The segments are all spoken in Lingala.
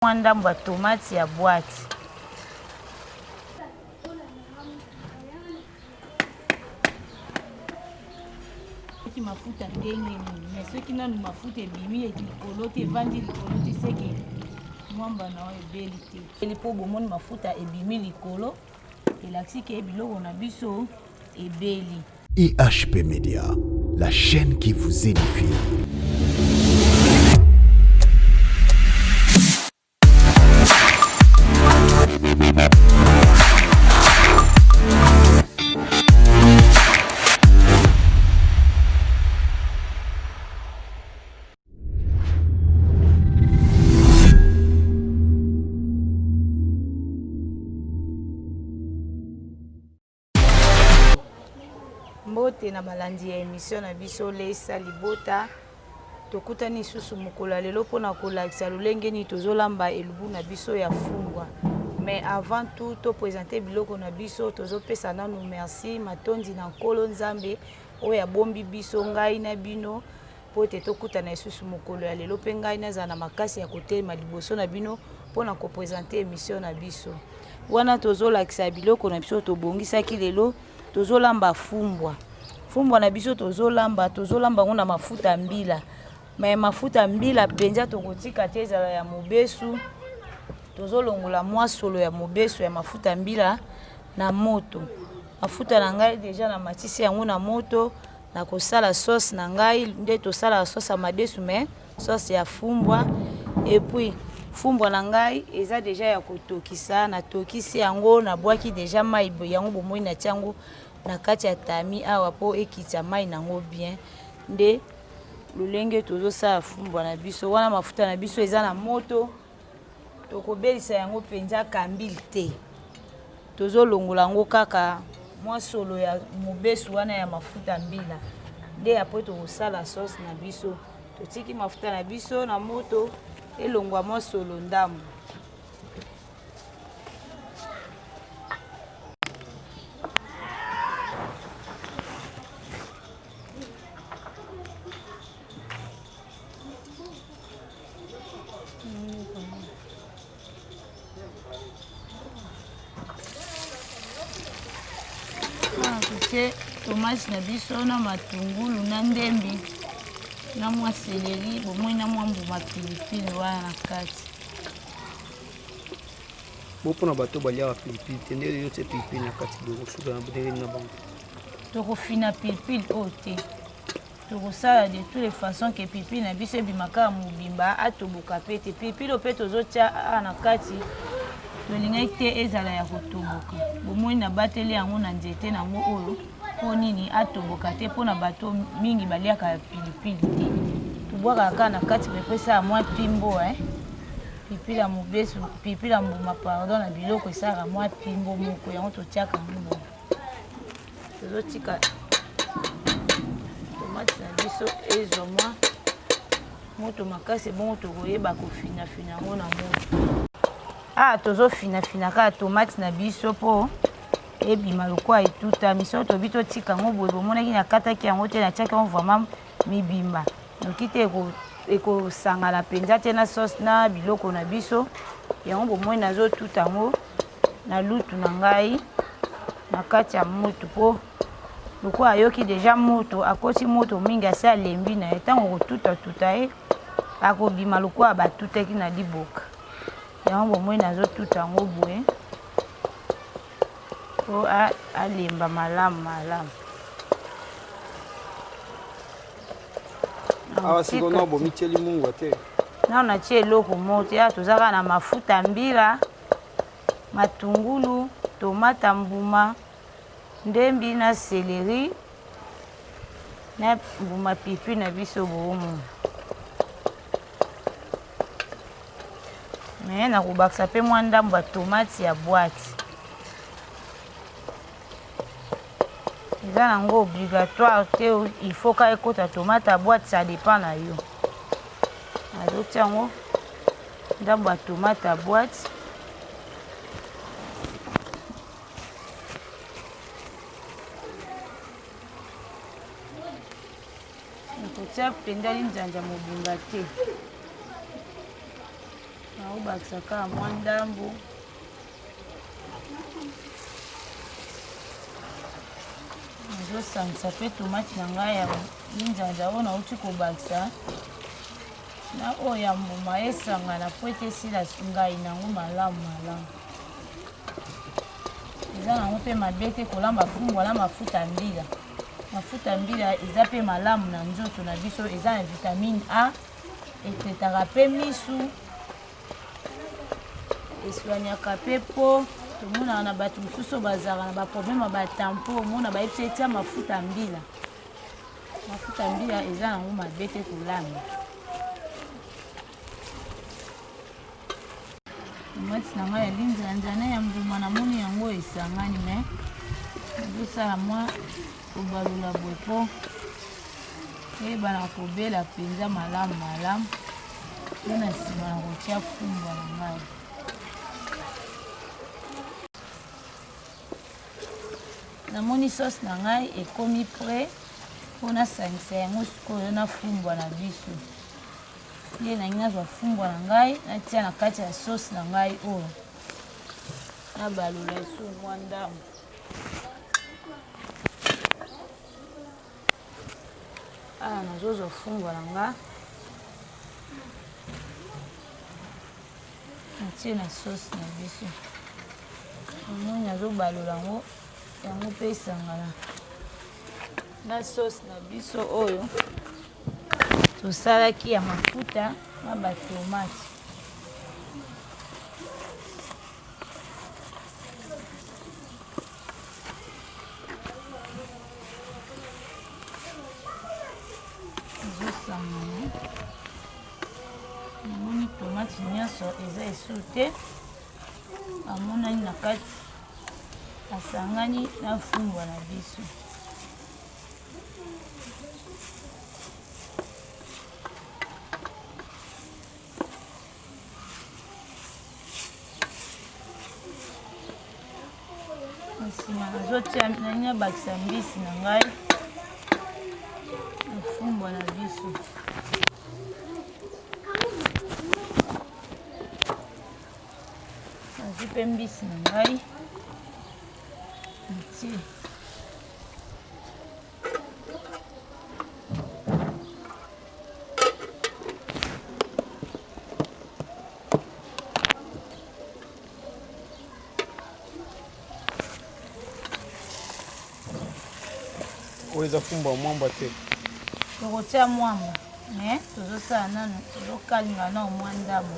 Mwa ndambo ya tomate ya boite. Soki mafuta ndenge nini mais soki nanu mafuta ebimi likolo te evandi likolo te seke mwamba na yo ebeli te mpo bomoni mafuta ebimi likolo elakisi ke biloko na biso ebeli. EHP Media, la chaîne qui vous édifie. Mbote na balandi ya emission na biso Leisa Libota. Tokutani lisusu mokolo ya lelo mpona kolakisa lolenge nini tozolamba elubu na biso ya fumbwa. Mais avant tout to presenter biloko na biso, tozopesa nanu merci matondi na Nkolo Nzambe oyo abombi biso ngai na bino mpo ete tokutana lisusu mokolo ya lelo mpe ngai nazala na makasi ya kotelema liboso na bino mpo na kopresente emission na biso. Wana tozolakisa biloko na biso tobongisaki lelo, tozolamba fumbwa. Fumbwa na biso tozolamba, tozolamba yango na mafuta mbila. Mais mafuta mbila mpenza tokotika te ezala ya mobesu. Tozolongola mwa solo ya mobesu ya mafuta mbila na moto. Mafuta na ngai deja na matisi yango na moto. Nakosala sauce na ngai nde tosalaka sauce ya madesu mais sauce ya fumbwa. Et puis fumbwa na ngai eza deja ya kotokisa, natokisi yango, nabwaki deja mai yango bomoi natia yango na kati ya tami awa po ekitisa mai nango bien. Nde lolenge tozosala fumbwa na biso wana, mafuta na biso eza na moto, tokobelisa yango mpenza kambili te, tozolongola yango kaka mwa solo ya mobesu wana ya mafuta mbila, nde apres tokosala sauce na biso. Totiki mafuta na biso na moto elongwa mwa solo ndambo. Totie tomate na biso na matungulu na ndembi na mwa seleri bomoi na mwa mbuma pilipili wana na kati. Bo mpona bato baliaka pilipili te nde yo tie pilipili na kati boye kosuka na ndenge nini na bango? Tokofina pilipili oyo te, tokosala de toutes les façons ke pilipili na biso ebima kaka mobimba, atoboka mpe te. Pilipili oyo mpe tozotia awa na kati tolingaki te ezala ya kotoboka. Bomoni nabateli yango na nzete na yango oyo mpo nini atoboka te, mpo na bato mingi baliaka pilipili te, tobwakaka kaka na kati mpe esala mwa pimbo eh. Pilipili ya mobesu, pilipili ya mbuma pardon, na biloko esalaka mwa pimbo moko, yango totiaka yango boye. Tozotika tomate na biso ezwa mwa moto makasi, bongo tokoyeba kofinafina yango na moto. Ah, tozofinafina kaka tomate na biso mpo ebima lokola etutami. Soki tobi totika yango boye, bomonaki nakataki yango te, natiaki yango vraiment mibimba, noki te ekosangana mpenza te na sauce na biloko na biso. Yango bomoni nazotuta yango na lutu na ngai na kati ya moto, mpo lokola ayoki deja moto, akoti moto mingi, asi alembi na ye. Ntango okotutatuta ye akobima lokola batutaki na liboka. Yango bomoni nazotuta yango boye mpo alemba malamu malamu. Awa sikoyo nao bomitieli mungwa te? Nao natie eloko moko te. Awa toza kaka na mafuta mbila, matungulu, tomata mbuma, ndembi na celery na mbuma pilipili na biso boomona. Mais nakobakisa mpe mwa ndambo ya tomate ya boite. Eza nango obligatoire te, il faut ka ekota tomate ya boite, ça dépend na yo. Nazotia yango ndambo ya tomate ya boite. Nakotia mpenza linzanza mobimba te. Nakobakisa kaka mwa ndambo. Nazosangisa mpe tomate na ngai ya linzanza oyo nauti kobakisa na oyo ya mbuma esangana mpo ete esila ngai nango malamu malamu. Eza nango mpe mabe te kolamba fumbwa na mafuta ya mbila. Mafuta ya mbila eza mpe malamu na nzoto na biso, eza na vitamine A, etetaka mpe misu, eswanyaka mpe po. Tomonaka na bato mosusu oyo bazalaka na baproblème ya batampo, omona bayebisi etia mafuta ya mbila. Mafuta ya mbila eza nango mabe te kolamba. Tomate na ngai ya linzanza na ya mbuma namoni yango esangani me nazosala mwa kobalula boye mpo eyebana kobela mpenza malamu malamu mpo na nsima na kotia fumbwa na ngai. Namoni sauce na ngai ekomi prêt mpo nasangisa yango sikoyo na fumbwa na biso. Nde nangi nazwa fumbwa na ngai natia na kati ya sauce na ngai oyo, nabalola esu mwa ndambo. Awa nazozwa fumbwa na nga natie na sauce na biso, omoni nazobalola yango, yango mpe esangana na sauce na biso oyo tosalaki ya mafuta na batomate. Ezosangana, namoni tomate nyonso eza esu te, amonani na kati asangani na fumbwa na biso. Nsima nazotia nabakisa mbisi na ngai na fumbwa na biso. Nazwi mpe mbisi na ngai natie. Oyo eza fumbwa mwamba te. Tokotia mwamba mais tozosala nanu, tozokalinga nanu mwa ndambo.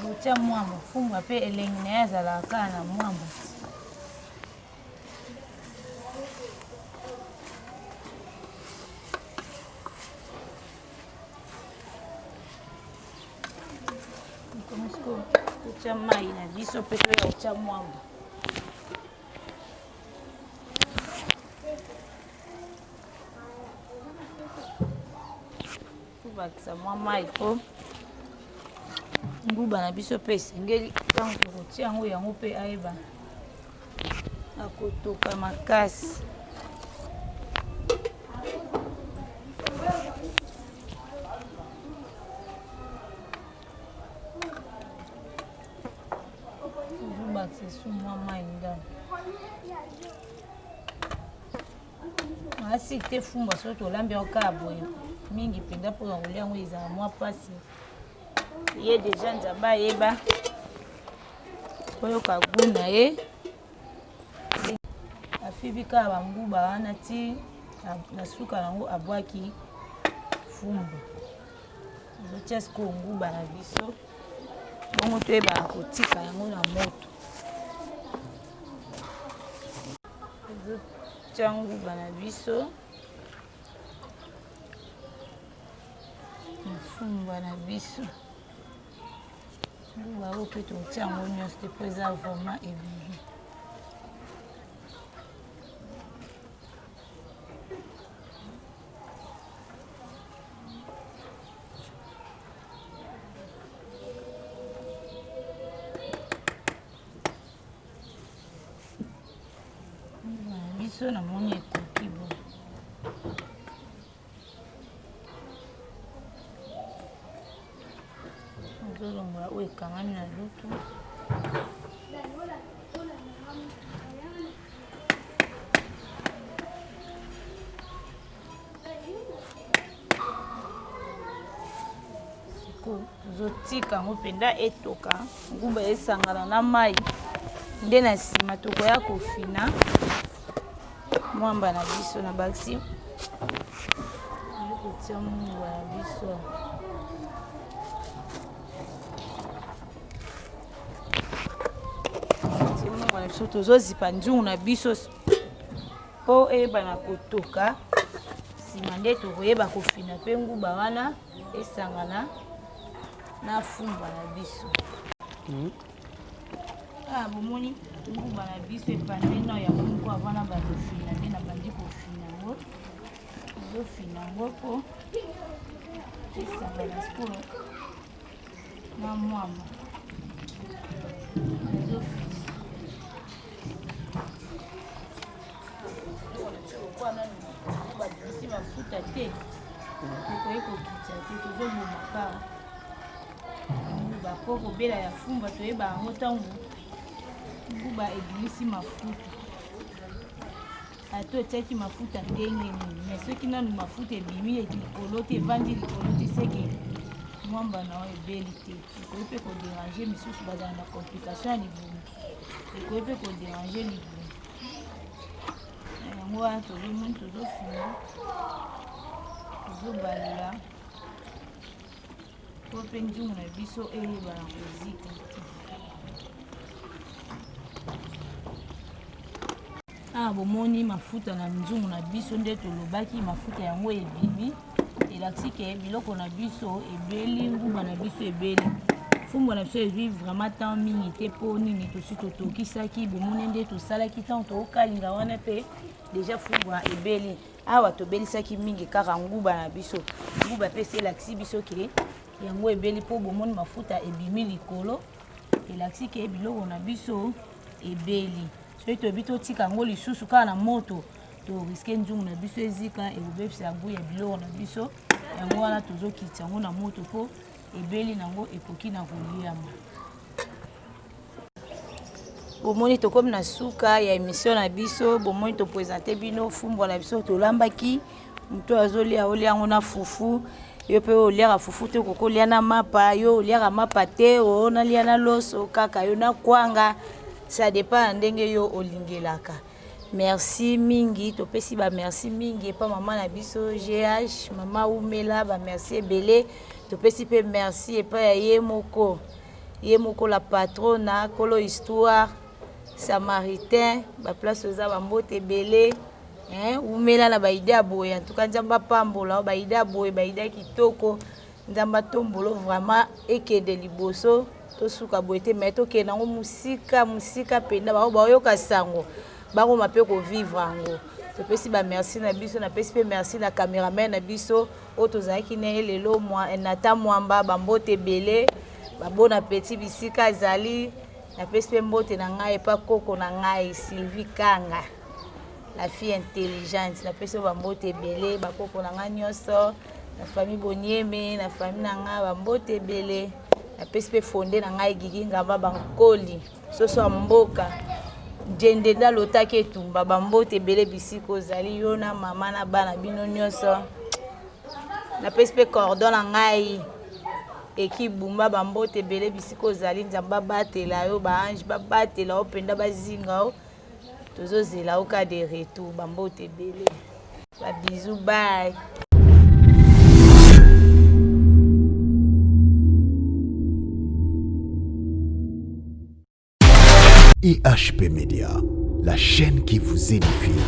Botia mwamba, fumbwa mpe elengi na ye azalaka kaka na mwamba. Totia mai na biso mpe toya kotia mwamba. Tobakisa mwa mai mpo nguba na biso mpe esengeli ntango tokotia yango, yango mpe ayeba akotoka makasi. Tozobakisa esu mwa mai ndambo. Asi te fumbwa soki tolambi yango kaka boye mingi mpenza mpona kolia yango ezala mwa mpasi. Ye deja Nzambe ayeba koyoka gu na ye, afibi kaka banguba wana ti na suka yango abwaki fumbwa. Tozotia sikoyo nguba na biso bongo toyebaka kotika yango na moto. Tozotia nguba na biso, fumbwa na biso. Nguba oyo mpe tokotia yango nyonso te mpo eza vraiment ebele. Biso namoni ekoki bo. Tozolongola oyo ekangami na lutu. Tozotika yango mpenza etoka, nguba esangana na mai, nde na nsima tokoya kofina mwamba na biso na bakisi kotia mungwa na biso. Mungwa na biso tozozipa nzungu na biso mpo eyebana kotoka, nsima nde tokoyeba kofina mpe nguba wana esangana na fumbwa na biso. Ah, bomoni nguba na biso epande na yango moko avant na bando fina, nde nabandi kofina yango, tozofina yango mpo esangana sikoyo na mwamba. Babimisi mafuta te, tokoki kokitisa te, tozoboma kaka nguba mpo kobela ya fumba toyeba yango ntango nguba ebimisi mafuta. Ata otiaki mafuta ndenge nini, mais soki nanu mafuta ebimi likolo te, evandi likolo te, seke mwamba na yo ebeli te. Ekoki mpe koderange misusu bazala na complication ya libumu, ekoki mpe koderange libumu. Yango wana tozomoni tozofina, tozobalola mpo mpe nzungu na biso eyebana kozika te. Awa bomoni mafuta na nzungu na biso, nde tolobaki mafuta yango ebimi, elakisi ke biloko na biso ebeli, nguba na biso ebeli, fumbwa na biso ezwi vraiment temps mingi te. Mpo nini? Tosi totokisaki, bomoni nde tosalaki ntango tokokalinga wana mpe deja fumbwa ebeli. Awa tobelisaki mingi kaka nguba na biso, nguba mpe esi elakisi biso ke yango ebeli, mpo bomoni mafuta ebimi likolo, elakisi ke biloko na biso ebeli. Soki toyebi totika yango lisusu kaka na moto, toriske nzungu na biso ezika, ekobebisa gout ya biloko na biso. Yango wana tozokitisa yango na moto mpo ebeli nango ekoki na koliama. Bomoni tokomi na suka ya émission na biso. Bomoni topresente bino fumbwa na biso tolambaki. Moto azolia olia yango na fufu, yo mpe oliaka fufu te, okoki olia na mapa, yo oliaka mapa te, o nalia na loso kaka, yo na kwanga, ça dépend na ndenge yo olingelaka. Merci mingi, topesi ba merci mingi epa mama na biso GH, mama umela, ba merci ebele. Topesi mpe merci epai ya ye moko, ye moko la patrona, kolo histoire, samaritain, ba place oza, ba mbote ebele. Hein, umela na ba idée ya boye, en tout cas Nzambe apambola ba idée ya boye, ba idée ya kitoko, Nzambe atombolo vraiment ekende liboso. Tosuka boye te, mais tokende yango mosika mosika mpenza, bango baoyoka sango bakoma mpe kovivre yango. Topesi ba merci na biso, napesi mpe merci na cameraman na biso oyo tozalaki na ye lelo, Nathan Mwamba, bambote ebele, ba bon appétit bisika azali. Napesi mpe mbote na ngai epa koko na ngai Sylvie Kanga, la fille intelligente. Napesi yo bambote ebele, bakoko na ngai nyonso, na famille Bonieme, na famille na ngai, bambote ebele. Napesi mpe fonde na ngai Gigi Ngamba, bankoli soso ya mboka Njende nde alotaki etumba, bambote ebele bisika ozali, yo na mama na bana bino nyonso. Napesi mpe cordon na ngai Ekibumba, bambote ebele bisika ozali, Nzambe abatela yo, ba ange babatela yo mpenza, bazinga yo, tozozela yo ka de retour, bambote ebele, ba bisous, bye. IHP Media, la chaîne qui vous édifie.